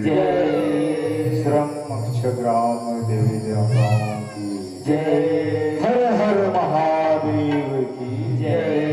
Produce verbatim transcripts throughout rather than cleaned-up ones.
जय। श्रम मोक्ष ग्राम देवी देवताओं की जय। हर हर महादेव की जय।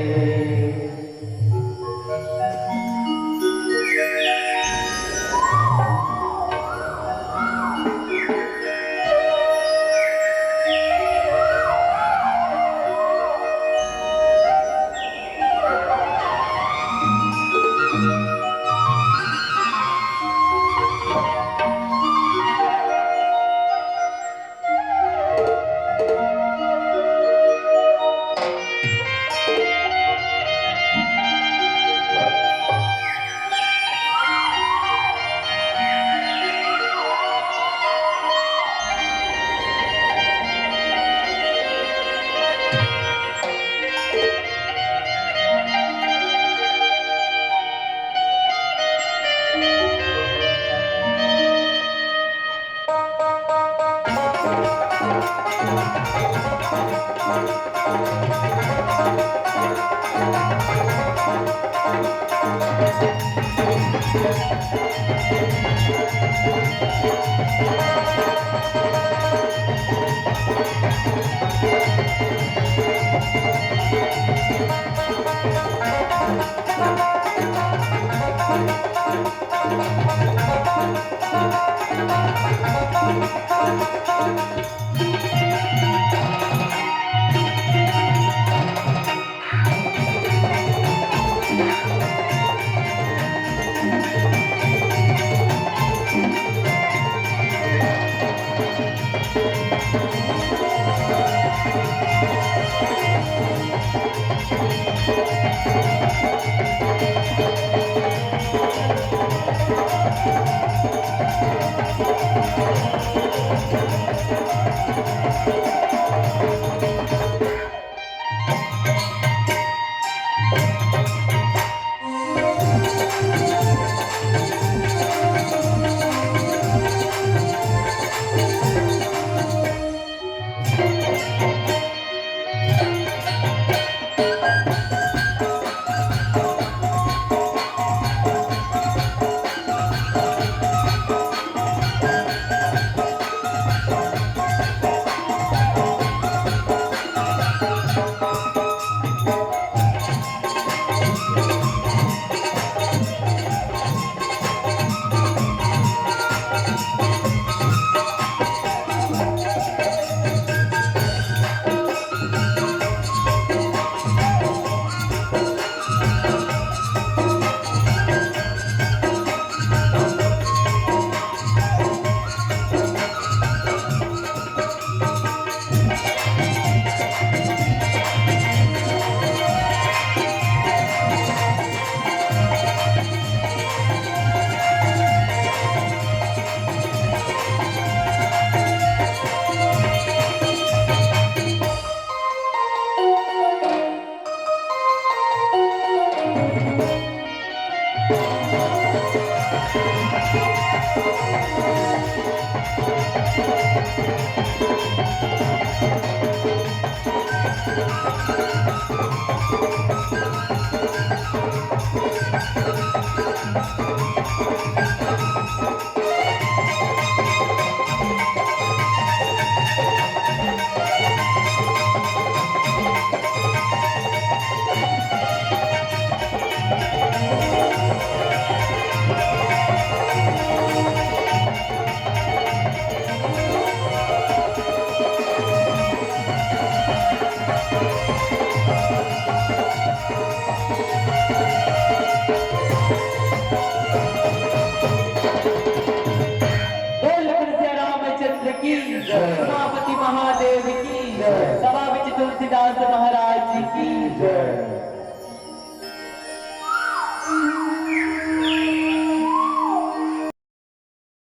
बोल कृष्ण रामचंद्र की जय। उमापति महादेव की जय। सभा विच तुलसीदास महाराज जी की जय।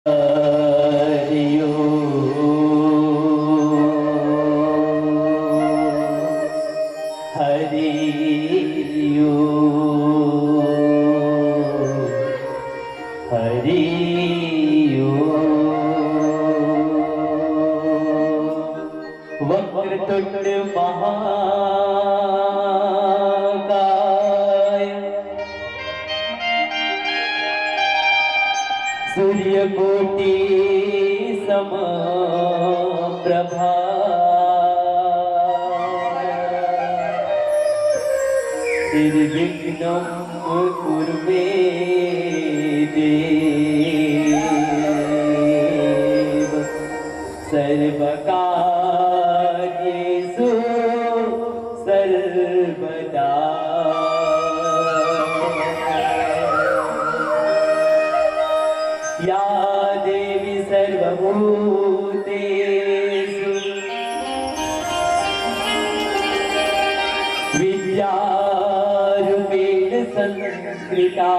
हरि ओम, हरि ओम, हरि ओम। वक्रतुंड महाकाय। सूर्यकोटि समप्रभा। निर्विघ्नं कुरु मे देव सर्वकार्येषु सर्वदा। या देवी सर्वभूतेषु विद्यारूपेण संस्थिता।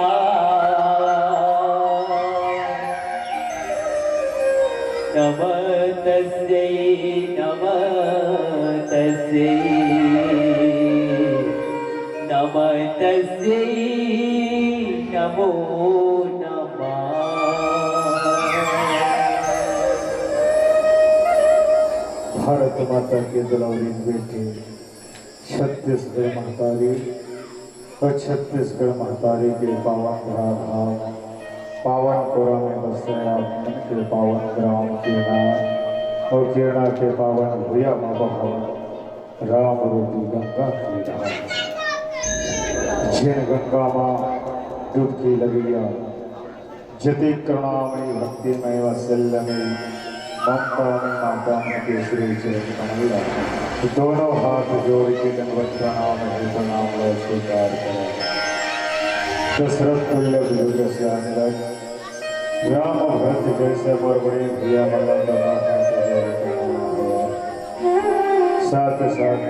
नमः तस्यै, नमः तस्यै, नमः तस्यै, नमो नमः। भारत माता के दुलारी बेटी, छत्तीसगढ़ महतारी अउ छत्तीसगढ़ महतारी के पावन धरा धाम, पावन कोरा में बसे आप मन के पावन ग्राम केरना अउ केरना के पावन भुइयां म बहत राम रूपी गंगा के धार। जेन गंगा म डुबकी लगइया जतेक करुणामयी, भक्तिमयी, वात्सल्यमयी, ममतामयी माता मन के श्री चरण कमल ला दोनों हाथ जोड़ के दंडवत प्रणाम हे, प्रणाम ला स्वीकार करा। दशरथ तुल्य बुजुर्ग सियान राम भरत जैसे मोर बड़े भैया मन ला दोनों हाथ जोड़ के प्रणाम हे। साथ साथ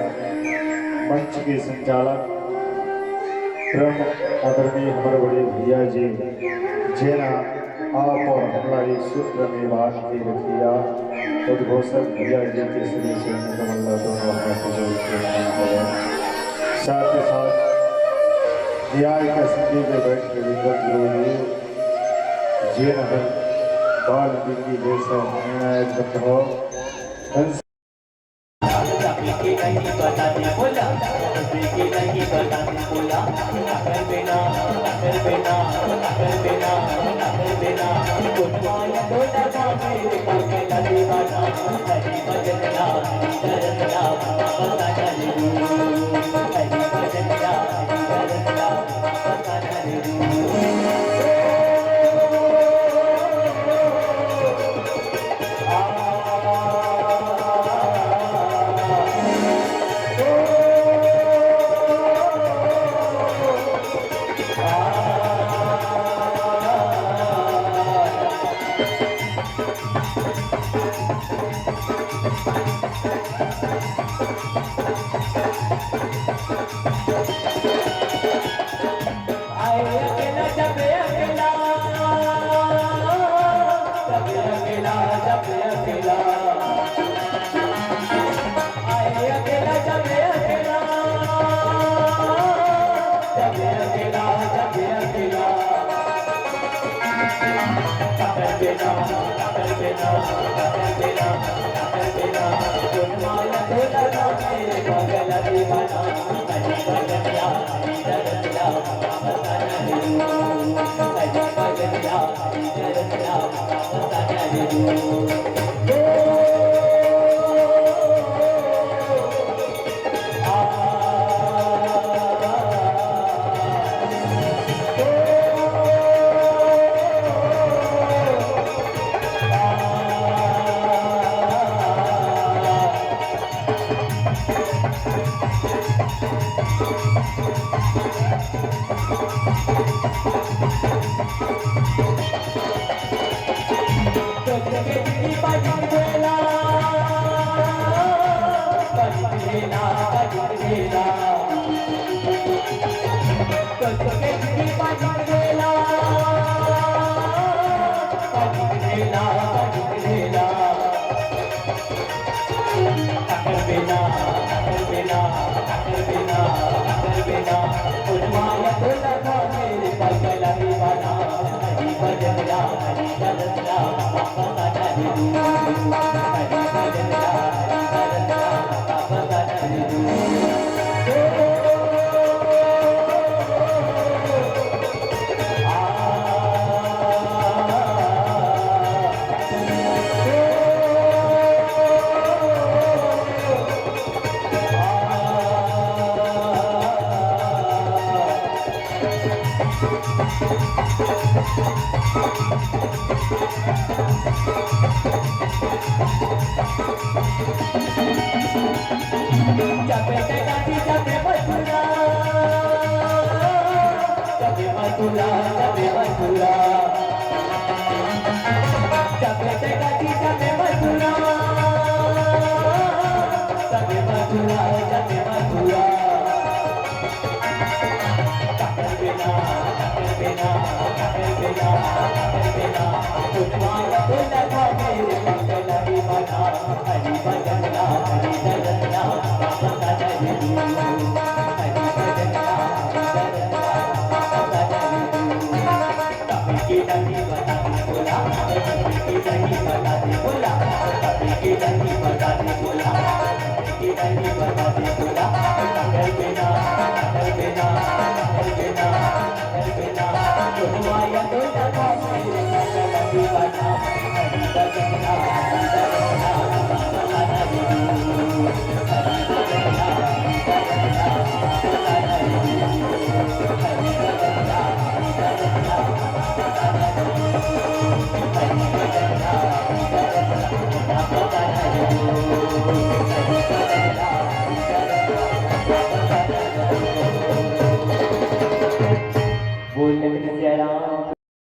मंच के संचालक परम आदरणीय हमर बड़े भैया जी, जेना आप अउ हमला एक सूत्र में बांध के रखिया, उद्घोषक भैया जी के श्री चरण कमल ला दोनों हाथ जोड़ के प्रणाम करें। साथ ही साथ न्याय का संधि में बैठ के विद्वत गुरु जी, जेन हर बाल बिल्ली जैसा निर्णायक बंधव, हंस जपे ते गाजी जपे मथुरा, जपे मथुरा, जपे मथुरा। जपे ते गाजी जपे मथुरा, जपे मथुरा, जपे मथुरा।